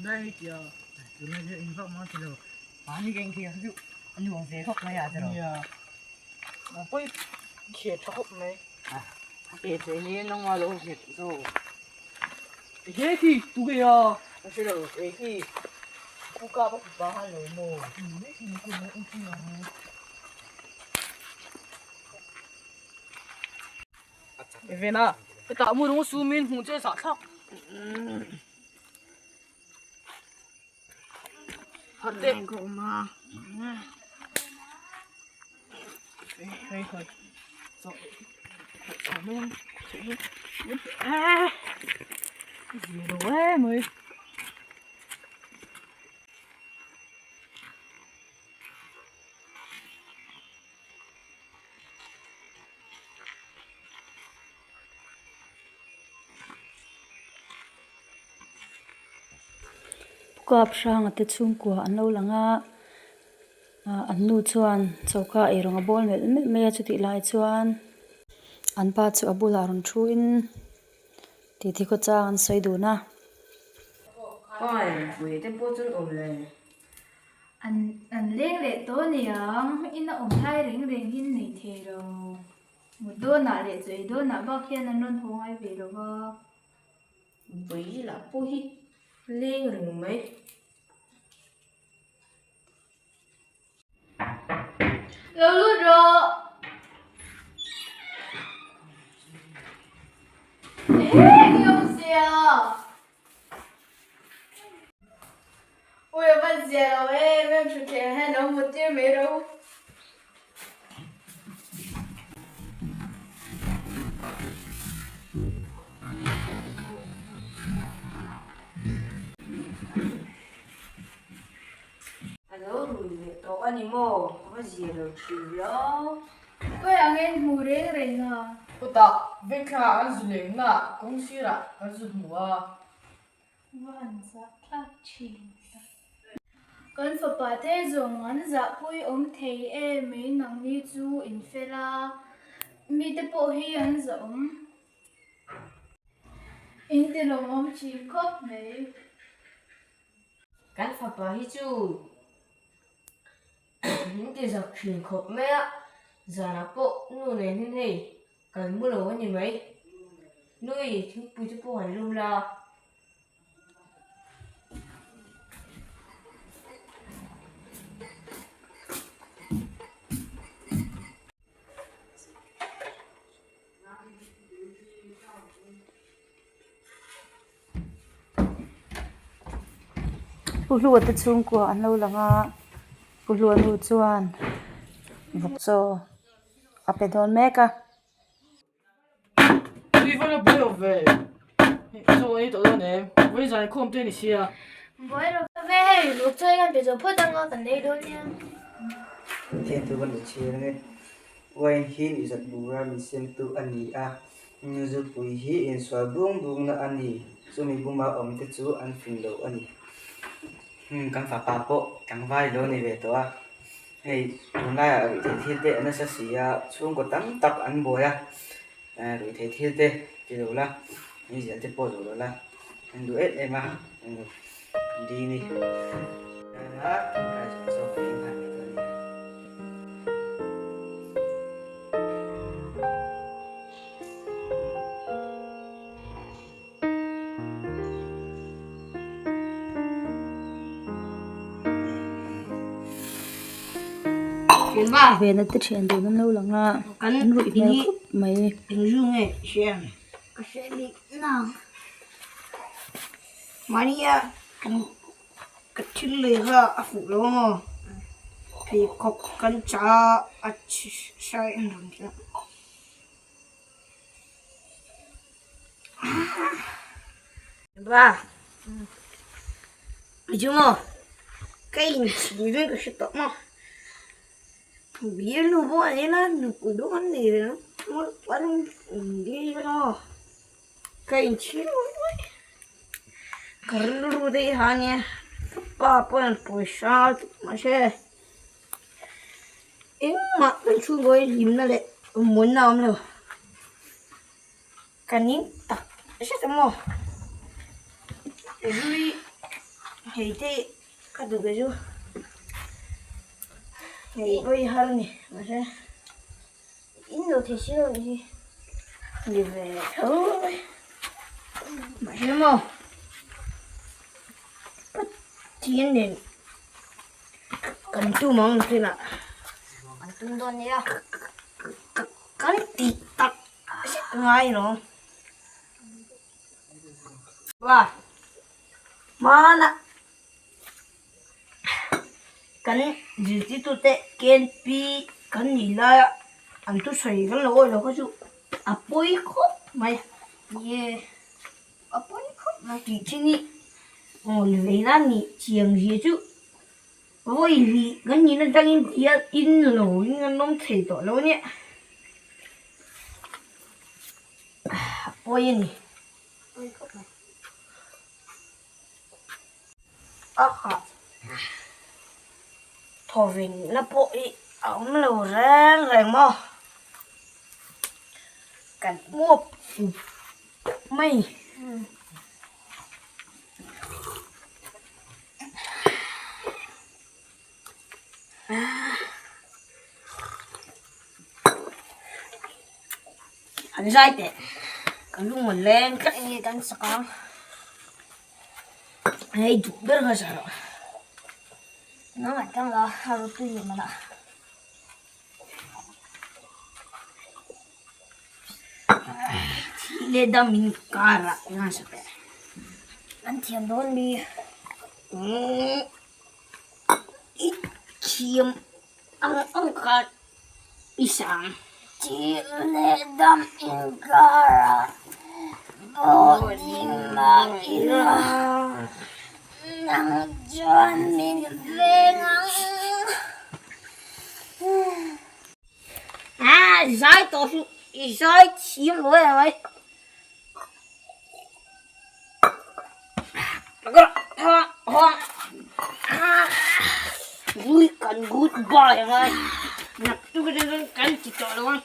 Tunlai hei tia tunlai hi eng vak maw ti lo mahni ka inkhel deuh a nuam ve khawp mai a tiraw. Nia nang pawh i khel tha khawp mai. A ke thei hi nangmah lo nghet zawk. Enge khi tu nge a? Ka hre lo eng khi pu kap a fapa khan lo maw? Vena hetah mu rawng sumin hmuh che zah thlak. Harh teh. Hei hei. Kap hranga te chhungkua an lo lang a ah an nu chuan choka eirawng a bawl melh melh mai a chutih lai chuan an pa chu a bulah rawn thu in titi khawchang an sawi dun a. An an leng leh tawh aniang ina awm lai reng reng in nei thei lo. Mut dawnah leh chaw ei dawnah bak hian an rawn haw ngai ve lo va. Vawi lah pawh hi leng reng mai. Lo lut rawh. Eng i awm sia? Ui a van zia lo em em thuthleng hian lo mut tir mai ro. A lo rui leh tawh a ni maw? A va zia lo thin viau. Ui ang en hmu reng reng a. Kutah vengthla an zu lengna kawng sirah kan zu hmu a. Va han zah thlak thin tak. Kan fapa te zawng an zahpui awm thei em mai nangni chu in fel a, mite pawh hi an zah awm. In ti lawmawm thin khawp mai. Kan fapa hi chu min ti zak thin khawp mai a, zanah pawh nu nen hian hei Kan mu lo a ni mai. Nui, thingpui te pawh han lum la. Pu Hlua te chhungkua an lo lang a, Pu Hlua nu chuan vawk chaw a pe dawn mek a. Tui vawna buai lo ve. Chaw ei tawh dawn em? Vawi zan khawm te ni sia. Buai lo ve hei, vawk chaw ei kan pe zo phawt anga kan ei dawn nia. Pathian thu kan inchhir ang e. Wine hi nuihzat bura min siamtu a ni a, zupui hi insual bung bungna a ni. Chumi buma awmte chu an fing lo a ni. Kan fapa pawh tlangval lo ni ve tawh a. Hei tunlaiah ruihtheih thil te a nasa si a, chhungkaw tam tak an buai a, ruihtheih thil te ti lo la, meizial te pawh zawh lo la, an duh em em a, Dini. Vena te thian dun an lo lang a an ruih hmel khawp mai. Ba chu maw ka inchhir in ka hre tawh maw bialnu pawh a ni la nupui pawh an nei ve ang ka inchhir ngawih ngawih ka rilru te hi ha ania ka pa pawhin pawisa mahse engmah kan chhungkaw hi hlimna leh munna a awm lo ka ning tak zet a maw. Hei te ka duh ve chu hei pawh hi har a ni mahse in lo thei si lo a nih hi ni ve tho mai mahse maw Pathian nen kan tum ang tunah kan tum dawn nia kan tih tak zet ngai lawm. Va hmana kan zirtirtute KNP kan nih laia an thusawi kan lo awih lo kha chu a pawi khawp mai Ni a pawi khawp mai. Tih thin hi ngawl ve na nih chiang zia chu vawi hnih kan nihna atangin tia in lo in an awm thei tawh lo a nia. A pawi a ni. A hah thawvin na pawh hi a awm lo reng reng maw? Kan muap up mai. An zai teh ka lung a leng tlat enge kan sak ang hei duh ber kha sa rawh nang ah tang la a rawtui leh mana thih leh dam in kar ah ngan sak teh an thiam dawn mi I thiam ang ang khan i sang. Thih leh dam inkarah pawh ding mah ila nang chuan min veng ang. A zai tawh suh, i zai thiam lo em mai. Vui kan goodbye ang ai naktuk atang chuan kan ti tawh lo ang.